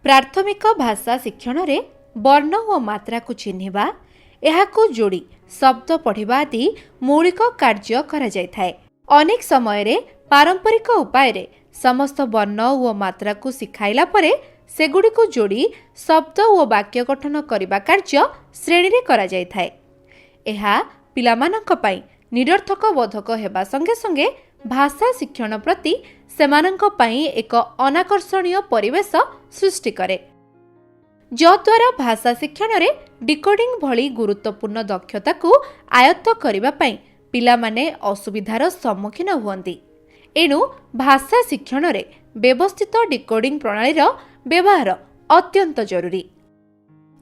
ପ୍ରାଥମିକ ଭାଷା ଶିକ୍ଷଣରେ ବର୍ଣ୍ଣ ଓ ମାତ୍ରାକୁ ଚିହ୍ନିବା, ଏହାକୁ ଯୋଡ଼ି ଶବ୍ଦ ପଢ଼ିବା ଆଦି ମୌଳିକ କାର୍ଯ୍ୟ କରାଯାଇଥାଏ। ଅନେକ ସମୟରେ ପାରମ୍ପରିକ ଉପାୟରେ ସମସ୍ତ ବର୍ଣ୍ଣ ଓ ମାତ୍ରାକୁ ଶିଖାଇଲା ପରେ ସେଗୁଡ଼ିକୁ ଯୋଡ଼ି ଶବ୍ଦ ଓ ବାକ୍ୟ ଗଠନ କରିବା କାର୍ଯ୍ୟ ଶ୍ରେଣୀରେ କରାଯାଇଥାଏ। ଏହା ପିଲାମାନଙ୍କ ପାଇଁ ନିରର୍ଥକ ବୋଧକ ହେବା ସଙ୍ଗେ ସଙ୍ଗେ ଭାଷା ଶିକ୍ଷଣ ପ୍ରତି ସେମାନଙ୍କ ପାଇଁ ଏକ ଅନାକର୍ଷଣୀୟ ପରିବେଶ ସୃଷ୍ଟି କରେ, ଯଦ୍ୱାରା ଭାଷା ଶିକ୍ଷଣରେ ଡିକୋଡିଂ ଭଳି ଗୁରୁତ୍ୱପୂର୍ଣ୍ଣ ଦକ୍ଷତାକୁ ଆୟତ୍ତ କରିବା ପାଇଁ ପିଲାମାନେ ଅସୁବିଧାର ସମ୍ମୁଖୀନ ହୁଅନ୍ତି। ଏଣୁ ଭାଷା ଶିକ୍ଷଣରେ ବ୍ୟବସ୍ଥିତ ଡିକୋଡିଂ ପ୍ରଣାଳୀର ବ୍ୟବହାର ଅତ୍ୟନ୍ତ ଜରୁରୀ।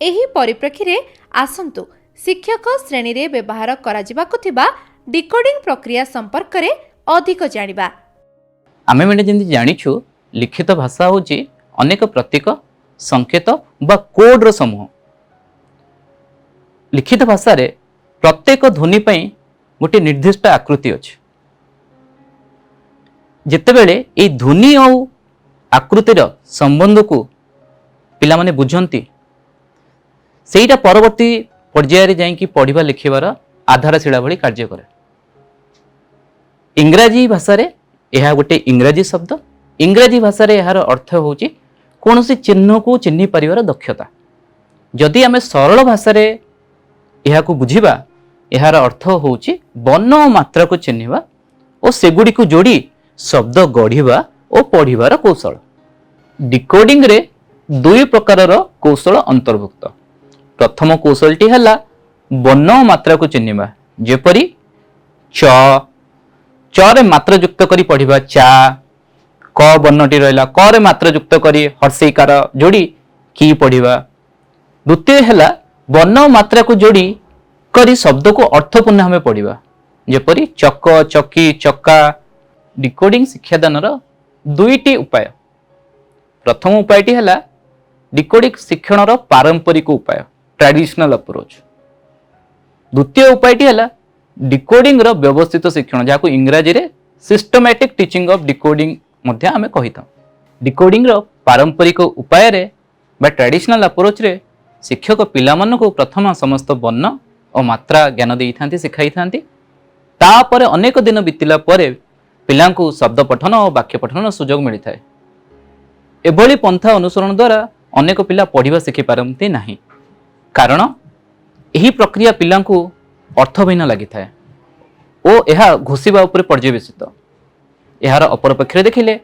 ଏହି ପରିପ୍ରେକ୍ଷୀରେ ଆସନ୍ତୁ ଶିକ୍ଷକ ଶ୍ରେଣୀରେ ବ୍ୟବହାର କରାଯିବାକୁ ଥିବା ଡିକୋଡିଂ ପ୍ରକ୍ରିୟା ସମ୍ପର୍କରେ ଅଧିକ ଜାଣିବା। ଆମେମାନେ ଯେମିତି ଜାଣିଛୁ, ଲିଖିତ ଭାଷା ହେଉଛି ଅନେକ ପ୍ରତୀକ, ସଂକେତ ବା କୋଡ୍ର ସମୂହ। ଲିଖିତ ଭାଷାରେ ପ୍ରତ୍ୟେକ ଧ୍ୱନି ପାଇଁ ଗୋଟିଏ ନିର୍ଦ୍ଦିଷ୍ଟ ଆକୃତି ଅଛି। ଯେତେବେଳେ ଏଇ ଧ୍ୱନି ଆଉ ଆକୃତିର ସମ୍ବନ୍ଧକୁ ପିଲାମାନେ ବୁଝନ୍ତି, ସେଇଟା ପରବର୍ତ୍ତୀ ପର୍ଯ୍ୟାୟରେ ଯାଇକି ପଢ଼ିବା ଲେଖିବାର ଆଧାରଶିଳା ଭଳି କାର୍ଯ୍ୟ କରେ। ଇଂରାଜୀ ଭାଷାରେ ଏହା ଗୋଟେ ଇଂରାଜୀ ଶବ୍ଦ। ଇଂରାଜୀ ଭାଷାରେ ଏହାର ଅର୍ଥ ହେଉଛି କୌଣସି ଚିହ୍ନକୁ ଚିହ୍ନି ପାରିବାର ଦକ୍ଷତା। ଯଦି ଆମେ ସରଳ ଭାଷାରେ ଏହାକୁ ବୁଝିବା, ଏହାର ଅର୍ଥ ହେଉଛି ବର୍ଣ୍ଣ ଓ ମାତ୍ରାକୁ ଚିହ୍ନିବା ଓ ସେଗୁଡ଼ିକୁ ଯୋଡ଼ି ଶବ୍ଦ ଗଢ଼ିବା ଓ ପଢ଼ିବାର କୌଶଳ। ଡିକୋଡିଂରେ ଦୁଇ ପ୍ରକାରର କୌଶଳ ଅନ୍ତର୍ଭୁକ୍ତ। ପ୍ରଥମ କୌଶଳଟି ହେଲା ବର୍ଣ୍ଣ ଓ ମାତ୍ରାକୁ ଚିହ୍ନିବା, ଯେପରି ଚ, ଚରେ ମାତ୍ରା ଯୁକ୍ତ କରି ପଢ଼ିବା ଚା। କ ବର୍ଣ୍ଣଟି ରହିଲା, କରେ ମାତ୍ରା ଯୁକ୍ତ କରି ହର୍ଷେଇକାର ଯୋଡ଼ି କି ପଢ଼ିବା। ଦ୍ୱିତୀୟ ହେଲା ବର୍ଣ୍ଣ ଓ ମାତ୍ରାକୁ ଯୋଡ଼ି କରି ଶବ୍ଦକୁ ଅର୍ଥପୂର୍ଣ୍ଣ ଭାବେ ପଢ଼ିବା, ଯେପରି ଚକ, ଚକି, ଚକା। ଡିକୋଡିଂ ଶିକ୍ଷାଦାନର ଦୁଇଟି ଉପାୟ। ପ୍ରଥମ ଉପାୟଟି ହେଲା ଡିକୋଡିଂ ଶିକ୍ଷଣର ପାରମ୍ପରିକ ଉପାୟ, ଟ୍ରାଡିସନାଲ ଆପ୍ରୋଚ। ଦ୍ୱିତୀୟ ଉପାୟଟି ହେଲା ଡିକୋଡିଂର ବ୍ୟବସ୍ଥିତ ଶିକ୍ଷଣ, ଯାହାକୁ ଇଂରାଜୀରେ ସିଷ୍ଟମାଟିକ୍ ଟିଚିଂ ଅଫ୍ ଡିକୋଡିଂ ମଧ୍ୟ ଆମେ କହିଥାଉ। ଡିକୋଡିଂର ପାରମ୍ପରିକ ଉପାୟରେ ବା ଟ୍ରାଡିସନାଲ ଆପ୍ରୋଚରେ ଶିକ୍ଷକ ପିଲାମାନଙ୍କୁ ପ୍ରଥମ ସମସ୍ତ ବର୍ଣ୍ଣ ଓ ମାତ୍ରା ଜ୍ଞାନ ଦେଇଥାନ୍ତି, ଶିଖାଇଥାନ୍ତି। ତାପରେ ଅନେକ ଦିନ ବିତିଲା ପରେ ପିଲାଙ୍କୁ ଶବ୍ଦ ପଠନ ଓ ବାକ୍ୟ ପଠନର ସୁଯୋଗ ମିଳିଥାଏ। ଏଭଳି ପନ୍ଥା ଅନୁସରଣ ଦ୍ୱାରା ଅନେକ ପିଲା ପଢ଼ିବା ଶିଖିପାରନ୍ତି ନାହିଁ, କାରଣ ଏହି ପ୍ରକ୍ରିୟା ପିଲାଙ୍କୁ ଅର୍ଥବିହୀନ ଲାଗିଥାଏ ଓ ଏହା ଘୋଷିବା ଉପରେ ପର୍ଯ୍ୟବେସିତ। ଏହାର ଅପରପକ୍ଷରେ ଦେଖିଲେ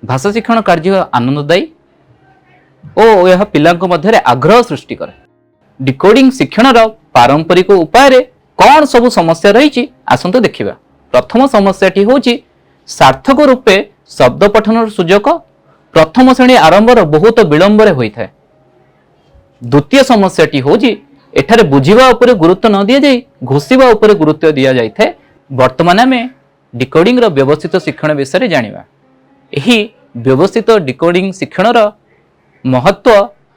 ଭାଷା ଶିକ୍ଷଣ କାର୍ଯ୍ୟ ଆନନ୍ଦଦାୟୀ ଓ ଏହା ପିଲାଙ୍କ ମଧ୍ୟରେ ଆଗ୍ରହ ସୃଷ୍ଟି କରେ। ଡିକୋଡିଂ ଶିକ୍ଷଣର ପାରମ୍ପରିକ ଉପାୟରେ କ'ଣ ସବୁ ସମସ୍ୟା ରହିଛି, ଆସନ୍ତୁ ଦେଖିବା। ପ୍ରଥମ ସମସ୍ୟାଟି ହେଉଛି ସାର୍ଥକ ରୂପେ ଶବ୍ଦ ପଠନର ସୁଯୋଗ ପ୍ରଥମ ଶ୍ରେଣୀ ଆରମ୍ଭର ବହୁତ ବିଳମ୍ବରେ ହୋଇଥାଏ। ଦ୍ୱିତୀୟ ସମସ୍ୟାଟି ହେଉଛି ଏଠାରେ ବୁଝିବା ଉପରେ ଗୁରୁତ୍ୱ ନ ଦିଆଯାଇ ଘୋଷିବା ଉପରେ ଗୁରୁତ୍ୱ ଦିଆଯାଇଥାଏ। ବର୍ତ୍ତମାନ ଆମେ ଡିକୋଡିଂର ବ୍ୟବସ୍ଥିତ ଶିକ୍ଷଣ ବିଷୟରେ ଜାଣିବା। ଏହି ବ୍ୟବସ୍ଥିତ ଡିକୋଡିଂ ଶିକ୍ଷଣର ମହତ୍ଵ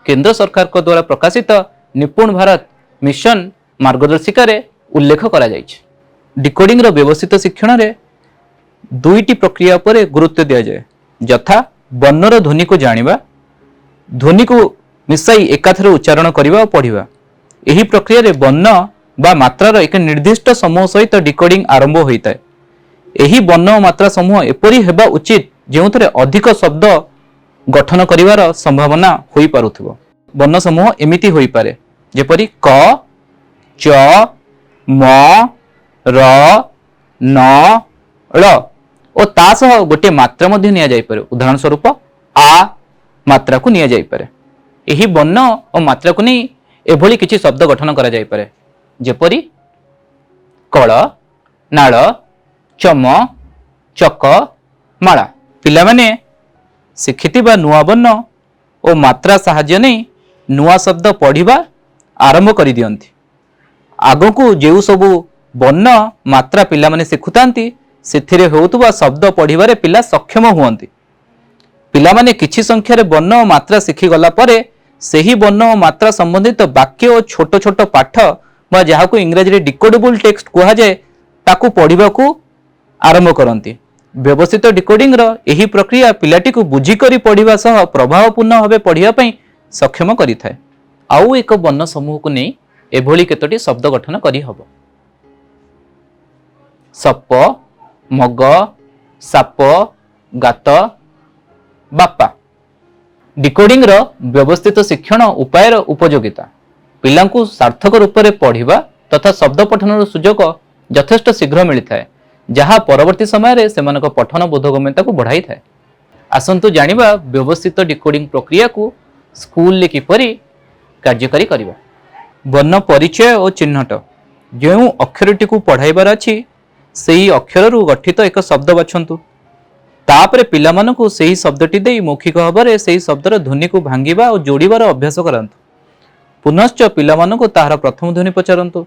କେନ୍ଦ୍ର ସରକାରଙ୍କ ଦ୍ୱାରା ପ୍ରକାଶିତ ନିପୁଣ ଭାରତ ମିଶନ ମାର୍ଗଦର୍ଶିକାରେ ଉଲ୍ଲେଖ କରାଯାଇଛି। ଡିକୋଡିଂର ବ୍ୟବସ୍ଥିତ ଶିକ୍ଷଣରେ ଦୁଇଟି ପ୍ରକ୍ରିୟା ଉପରେ ଗୁରୁତ୍ୱ ଦିଆଯାଏ, ଯଥା ବର୍ଣ୍ଣର ଧ୍ୱନିକୁ ଜାଣିବା, ଧ୍ୱନିକୁ ମିଶାଇ ଏକାଥରେ ଉଚ୍ଚାରଣ କରିବା ଓ ପଢ଼ିବା। ଏହି ପ୍ରକ୍ରିୟାରେ ବର୍ଣ୍ଣ ବା ମାତ୍ରାର ଏକ ନିର୍ଦ୍ଦିଷ୍ଟ ସମୂହ ସହିତ ଡିକୋଡିଂ ଆରମ୍ଭ ହୋଇଥାଏ। ଏହି ବର୍ଣ୍ଣ ଓ ମାତ୍ରା ସମୂହ ଏପରି ହେବା ଉଚିତ, ଯେଉଁଥିରେ ଅଧିକ ଶବ୍ଦ ଗଠନ କରିବାର ସମ୍ଭାବନା ହୋଇପାରୁଥିବ। ବର୍ଣ୍ଣ ସମୂହ ଏମିତି ହୋଇପାରେ, ଯେପରି କ, ଚ, ମ, ର, ନ, ଳ ଓ ତା ସହ ଗୋଟିଏ ମାତ୍ରା ମଧ୍ୟ ନିଆଯାଇପାରେ। ଉଦାହରଣ ସ୍ୱରୂପ ଆ ମାତ୍ରାକୁ ନିଆଯାଇପାରେ। ଏହି ବର୍ଣ୍ଣ ଓ ମାତ୍ରାକୁ ନେଇ ଏଭଳି କିଛି ଶବ୍ଦ ଗଠନ କରାଯାଇପାରେ, ଯେପରି କଳ, ନାଳ, ଚମ, ଚକ, ମାଳା। ପିଲାମାନେ ଶିଖିଥିବା ନୂଆ ବର୍ଣ୍ଣ ଓ ମାତ୍ରା ସାହାଯ୍ୟ ନେଇ ନୂଆ ଶବ୍ଦ ପଢ଼ିବା ଆରମ୍ଭ କରିଦିଅନ୍ତି। ଆଗକୁ ଯେଉଁ ସବୁ ବର୍ଣ୍ଣ ମାତ୍ରା ପିଲାମାନେ ଶିଖୁଥାନ୍ତି, ସେଥିରେ ହେଉଥିବା ଶବ୍ଦ ପଢ଼ିବାରେ ପିଲା ସକ୍ଷମ ହୁଅନ୍ତି। ପିଲାମାନେ କିଛି ସଂଖ୍ୟାରେ ବର୍ଣ୍ଣ ଓ ମାତ୍ରା ଶିଖିଗଲା ପରେ ସେହି ବର୍ଣ୍ଣ ଓ ମାତ୍ରା ସମ୍ବନ୍ଧିତ ବାକ୍ୟ ଓ ଛୋଟ ଛୋଟ ପାଠ ବା ଯାହାକୁ ଇଂରାଜୀରେ ଡିକୋଡେବୁଲ ଟେକ୍ସଟ କୁହାଯାଏ, ତାକୁ ପଢ଼ିବାକୁ ଆରମ୍ଭ କରନ୍ତି। ବ୍ୟବସ୍ଥିତ ଡିକୋଡିଂର ଏହି ପ୍ରକ୍ରିୟା ପିଲାଟିକୁ ବୁଝିକରି ପଢ଼ିବା ସହ ପ୍ରଭାବପୂର୍ଣ୍ଣ ଭାବେ ପଢ଼ିବା ପାଇଁ ସକ୍ଷମ କରିଥାଏ। ଆଉ ଏକ ବର୍ଣ୍ଣ ସମୂହକୁ ନେଇ ଏଭଳି କେତୋଟି ଶବ୍ଦ ଗଠନ କରିହେବ: ସପ, ମଗ, ସାପ, ଗାତ, ବାପା। ଡିକୋଡିଂର ବ୍ୟବସ୍ଥିତ ଶିକ୍ଷଣ ଉପାୟର ଉପଯୋଗିତା: ପିଲାଙ୍କୁ ସାର୍ଥକ ରୂପରେ ପଢ଼ିବା ତଥା ଶବ୍ଦ ପଠନର ସୁଯୋଗ ଯଥେଷ୍ଟ ଶୀଘ୍ର ମିଳିଥାଏ, ଯାହା ପରବର୍ତ୍ତୀ ସମୟରେ ସେମାନଙ୍କ ପଠନ ବୋଧଗମ୍ୟତାକୁ ବଢ଼ାଇଥାଏ। ଆସନ୍ତୁ ଜାଣିବା ବ୍ୟବସ୍ଥିତ ଡିକୋଡିଂ ପ୍ରକ୍ରିୟାକୁ ସ୍କୁଲରେ କିପରି କାର୍ଯ୍ୟକାରୀ କରିବା। ବର୍ଣ୍ଣ ପରିଚୟ ଓ ଚିହ୍ନଟ: ଯେଉଁ ଅକ୍ଷରଟିକୁ ପଢ଼ାଇବାର ଅଛି, ସେହି ଅକ୍ଷରରୁ ଗଠିତ ଏକ ଶବ୍ଦ ବାଛନ୍ତୁ। ତାପରେ ପିଲାମାନଙ୍କୁ ସେହି ଶବ୍ଦଟି ଦେଇ ମୌଖିକ ଭାବରେ ସେହି ଶବ୍ଦର ଧ୍ୱନିକୁ ଭାଙ୍ଗିବା ଓ ଯୋଡ଼ିବାର ଅଭ୍ୟାସ କରାନ୍ତୁ। ପୁନଶ୍ଚ ପିଲାମାନଙ୍କୁ ତାହାର ପ୍ରଥମ ଧ୍ୱନି ପଚାରନ୍ତୁ।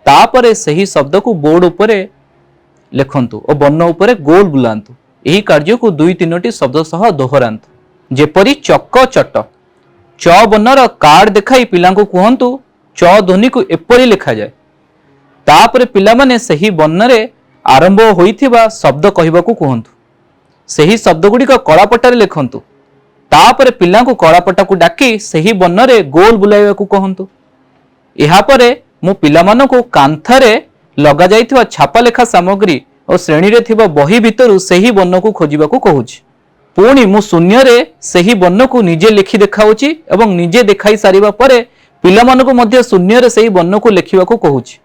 ତାପରେ ସେହି ଶବ୍ଦକୁ ବୋର୍ଡ ଉପରେ ଲେଖନ୍ତୁ ଓ ବର୍ଣ୍ଣ ଉପରେ ଗୋଲ ବୁଲାନ୍ତୁ। ଏହି କାର୍ଯ୍ୟକୁ ଦୁଇ ତିନୋଟି ଶବ୍ଦ ସହ ଦୋହରାନ୍ତୁ, ଯେପରି ଚକ, ଚଟ। ଚ ବର୍ଣ୍ଣର କାର୍ଡ ଦେଖାଇ ପିଲାଙ୍କୁ କୁହନ୍ତୁ, ଚ ଧ୍ୱନିକୁ ଏପରି ଲେଖାଯାଏ। ତାପରେ ପିଲାମାନେ ସେହି ବର୍ଣ୍ଣରେ ଆରମ୍ଭ ହୋଇଥିବା ଶବ୍ଦ କହିବାକୁ କୁହନ୍ତୁ। ସେହି ଶବ୍ଦଗୁଡ଼ିକ କଳାପଟାରେ ଲେଖନ୍ତୁ। ତାପରେ ପିଲାଙ୍କୁ କଳାପଟାକୁ ଡାକି ସେହି ବର୍ଣ୍ଣରେ ଗୋଲ ବୁଲାଇବାକୁ କୁହନ୍ତୁ। ଏହାପରେ ମୁଁ ପିଲାମାନଙ୍କୁ କାନ୍ଥରେ ଲଗାଯାଇଥିବା ଛାପା ଲେଖା ସାମଗ୍ରୀ ଓ ଶ୍ରେଣୀରେ ଥିବା ବହି ଭିତରୁ ସେହି ବର୍ଣ୍ଣକୁ ଖୋଜିବାକୁ କହୁଛି। ପୁଣି ମୁଁ ଶୂନ୍ୟରେ ସେହି ବର୍ଣ୍ଣକୁ ନିଜେ ଲେଖି ଦେଖାଉଛି ଏବଂ ନିଜେ ଦେଖାଇ ସାରିବା ପରେ ପିଲାମାନଙ୍କୁ ମଧ୍ୟ ଶୂନ୍ୟରେ ସେହି ବର୍ଣ୍ଣକୁ ଲେଖିବାକୁ କହୁଛି।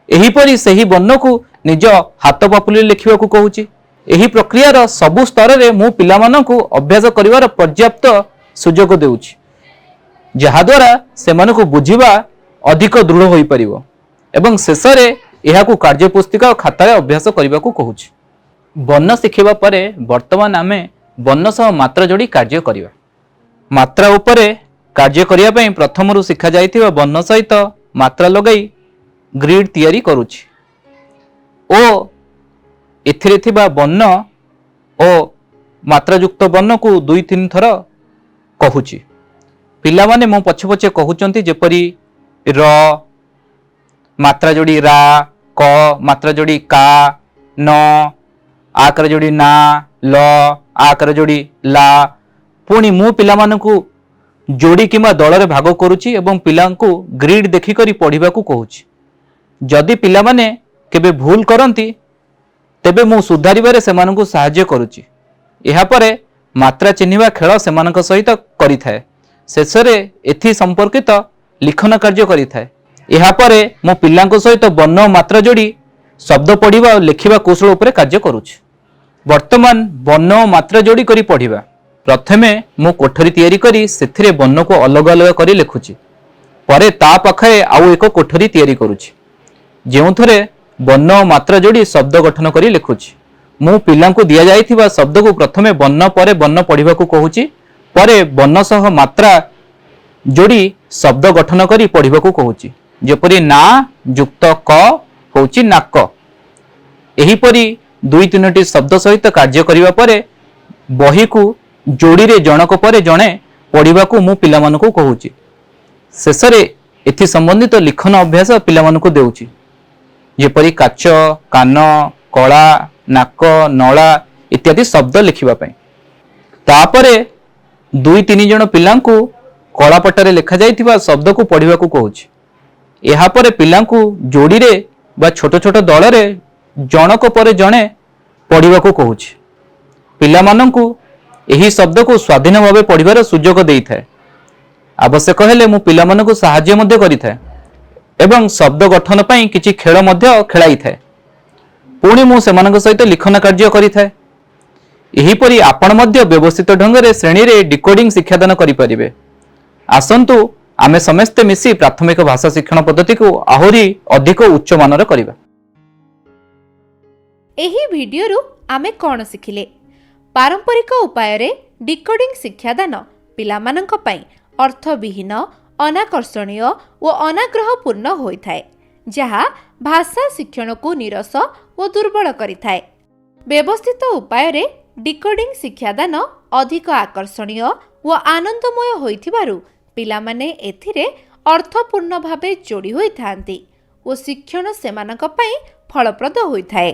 ଏହିପରି ସେହି ବର୍ଣ୍ଣକୁ ନିଜ ହାତ ପାପୁଲିରେ ଲେଖିବାକୁ କହୁଛି। ଏହି ପ୍ରକ୍ରିୟାର ସବୁ ସ୍ତରରେ ମୁଁ ପିଲାମାନଙ୍କୁ ଅଭ୍ୟାସ କରିବାର ପର୍ଯ୍ୟାପ୍ତ ସୁଯୋଗ ଦେଉଛି, ଯାହାଦ୍ୱାରା ସେମାନଙ୍କୁ ବୁଝିବା ଅଧିକ ଦୃଢ଼ ହୋଇପାରିବ ଏବଂ ଶେଷରେ ଏହାକୁ କାର୍ଯ୍ୟପୁସ୍ତିକା ଓ ଖାତାରେ ଅଭ୍ୟାସ କରିବାକୁ କହୁଛି। ବର୍ଣ୍ଣ ଶିଖିବା ପରେ ବର୍ତ୍ତମାନ ଆମେ ବର୍ଣ୍ଣ ସହ ମାତ୍ରା ଯୋଡ଼ି କାର୍ଯ୍ୟ କରିବା। ମାତ୍ରା ଉପରେ କାର୍ଯ୍ୟ କରିବା ପାଇଁ ପ୍ରଥମରୁ ଶିଖାଯାଇଥିବା ବର୍ଣ୍ଣ ସହିତ ମାତ୍ରା ଲଗାଇ ଗ୍ରିଡ୍ ତିଆରି କରୁଛି ଓ ଏଥିରେ ଥିବା ବର୍ଣ୍ଣ ଓ ମାତ୍ରାଯୁକ୍ତ ବର୍ଣ୍ଣକୁ ଦୁଇ ତିନି ଥର କହୁଛି। ପିଲାମାନେ ମୋ ପଛେ ପଛେ କହୁଛନ୍ତି, ଯେପରି ର ମାତ୍ରା ଯୋଡ଼ି ରା, କ ମାତ୍ରା ଯୋଡ଼ି କା, ନ ଆକାର ଯୋଡ଼ି ନା, ଲ ଆକାର ଯୋଡ଼ି ଲା। ପୁଣି ମୁଁ ପିଲାମାନଙ୍କୁ ଯୋଡ଼ି କିମ୍ବା ଦଳରେ ଭାଗ କରୁଛି ଏବଂ ପିଲାଙ୍କୁ ଗ୍ରିଡ୍ ଦେଖିକରି ପଢ଼ିବାକୁ କହୁଛି। ଯଦି ପିଲାମାନେ କେବେ ଭୁଲ କରନ୍ତି, ତେବେ ମୁଁ ସୁଧାରିବାରେ ସେମାନଙ୍କୁ ସାହାଯ୍ୟ କରୁଛି। ଏହାପରେ ମାତ୍ରା ଚିହ୍ନିବା ଖେଳ ସେମାନଙ୍କ ସହିତ କରିଥାଏ। ଶେଷରେ ଏଥି ସମ୍ପର୍କିତ ଲିଖନ କାର୍ଯ୍ୟ କରିଥାଏ। ଏହାପରେ ମୁଁ ପିଲାଙ୍କ ସହିତ ବର୍ଣ୍ଣ ଓ ମାତ୍ରା ଯୋଡ଼ି ଶବ୍ଦ ପଢ଼ିବା ଓ ଲେଖିବା କୌଶଳ ଉପରେ କାର୍ଯ୍ୟ କରୁଛି। ବର୍ତ୍ତମାନ ବର୍ଣ୍ଣ ଓ ମାତ୍ରା ଯୋଡ଼ି କରି ପଢ଼ିବା। ପ୍ରଥମେ ମୁଁ କୋଠରୀ ତିଆରି କରି ସେଥିରେ ବର୍ଣ୍ଣକୁ ଅଲଗା ଅଲଗା କରି ଲେଖୁଛି। ପରେ ତା ପାଖରେ ଆଉ ଏକ କୋଠରୀ ତିଆରି କରୁଛି, ଯେଉଁଥିରେ ବର୍ଣ୍ଣ ଓ ମାତ୍ରା ଯୋଡ଼ି ଶବ୍ଦ ଗଠନ କରି ଲେଖୁଛି। ମୁଁ ପିଲାଙ୍କୁ ଦିଆଯାଇଥିବା ଶବ୍ଦକୁ ପ୍ରଥମେ ବର୍ଣ୍ଣ ପରେ ବର୍ଣ୍ଣ ପଢ଼ିବାକୁ କହୁଛି। ପରେ ବର୍ଣ୍ଣ ସହ ମାତ୍ରା ଯୋଡ଼ି ଶବ୍ଦ ଗଠନ କରି ପଢ଼ିବାକୁ କହୁଛି, ଯେପରି ନା ଯୁକ୍ତ କ ହେଉଛି ନାକ। ଏହିପରି ଦୁଇ ତିନୋଟି ଶବ୍ଦ ସହିତ କାର୍ଯ୍ୟ କରିବା ପରେ ବହିକୁ ଯୋଡ଼ିରେ ଜଣକ ପରେ ଜଣେ ପଢ଼ିବାକୁ ମୁଁ ପିଲାମାନଙ୍କୁ କହୁଛି। ଶେଷରେ ଏଥି ସମ୍ବନ୍ଧିତ ଲିଖନ ଅଭ୍ୟାସ ପିଲାମାନଙ୍କୁ ଦେଉଛି, ଯେପରି କାଚ, କାନ, କଳା, ନାକ, ନଳା ଇତ୍ୟାଦି ଶବ୍ଦ ଲେଖିବା ପାଇଁ। ତାପରେ ଦୁଇ ତିନି ଜଣ ପିଲାଙ୍କୁ କଳାପଟାରେ ଲେଖାଯାଇଥିବା ଶବ୍ଦକୁ ପଢ଼ିବାକୁ କହୁଛି। ଏହାପରେ ପିଲାଙ୍କୁ ଯୋଡ଼ିରେ ବା ଛୋଟ ଛୋଟ ଦଳରେ ଜଣକ ପରେ ଜଣେ ପଢ଼ିବାକୁ କହୁଛି। ପିଲାମାନଙ୍କୁ ଏହି ଶବ୍ଦକୁ ସ୍ୱାଧୀନ ଭାବେ ପଢ଼ିବାର ସୁଯୋଗ ଦେଇଥାଏ। ଆବଶ୍ୟକ ହେଲେ ମୁଁ ପିଲାମାନଙ୍କୁ ସାହାଯ୍ୟ ମଧ୍ୟ କରିଥାଏ ଏବଂ ଶବ୍ଦ ଗଠନ ପାଇଁ କିଛି ଖେଳ ମଧ୍ୟ ଖେଳାଇଥାଏ। ପୁଣି ମୁଁ ସେମାନଙ୍କ ସହିତ ଲିଖନ କାର୍ଯ୍ୟ କରିଥାଏ। ଏହିପରି ଆପଣ ମଧ୍ୟ ବ୍ୟବସ୍ଥିତ ଢଙ୍ଗରେ ଶ୍ରେଣୀରେ ଡିକୋଡିଂ ଶିକ୍ଷାଦାନ କରିପାରିବେ। ଆସନ୍ତୁ ଆମେ ସମସ୍ତେ ମିଶି ପ୍ରାଥମିକ ଭାଷା ଶିକ୍ଷଣ ପଦ୍ଧତିକୁ ଆହୁରି ଅଧିକ ଉଚ୍ଚମାନର କରିବା। ଏହି ଭିଡିଓରୁ ଆମେ କ'ଣ ଶିଖିଲେ? ପାରମ୍ପରିକ ଉପାୟରେ ଡିକୋଡିଂ ଶିକ୍ଷାଦାନ ପିଲାମାନଙ୍କ ପାଇଁ ଅର୍ଥବିହୀନ, ଅନାକର୍ଷଣୀୟ ଓ ଅନାଗ୍ରହପୂର୍ଣ୍ଣ ହୋଇଥାଏ, ଯାହା ଭାଷା ଶିକ୍ଷଣକୁ ନୀରସ ଓ ଦୁର୍ବଳ କରିଥାଏ। ବ୍ୟବସ୍ଥିତ ଉପାୟରେ ଡିକୋଡିଂ ଶିକ୍ଷାଦାନ ଅଧିକ ଆକର୍ଷଣୀୟ ଓ ଆନନ୍ଦମୟ ହୋଇଥିବାରୁ ପିଲାମାନେ ଏଥିରେ ଅର୍ଥପୂର୍ଣ୍ଣ ଭାବେ ଯୋଡ଼ି ହୋଇଥାନ୍ତି ଓ ଶିକ୍ଷଣ ସେମାନଙ୍କ ପାଇଁ ଫଳପ୍ରଦ ହୋଇଥାଏ।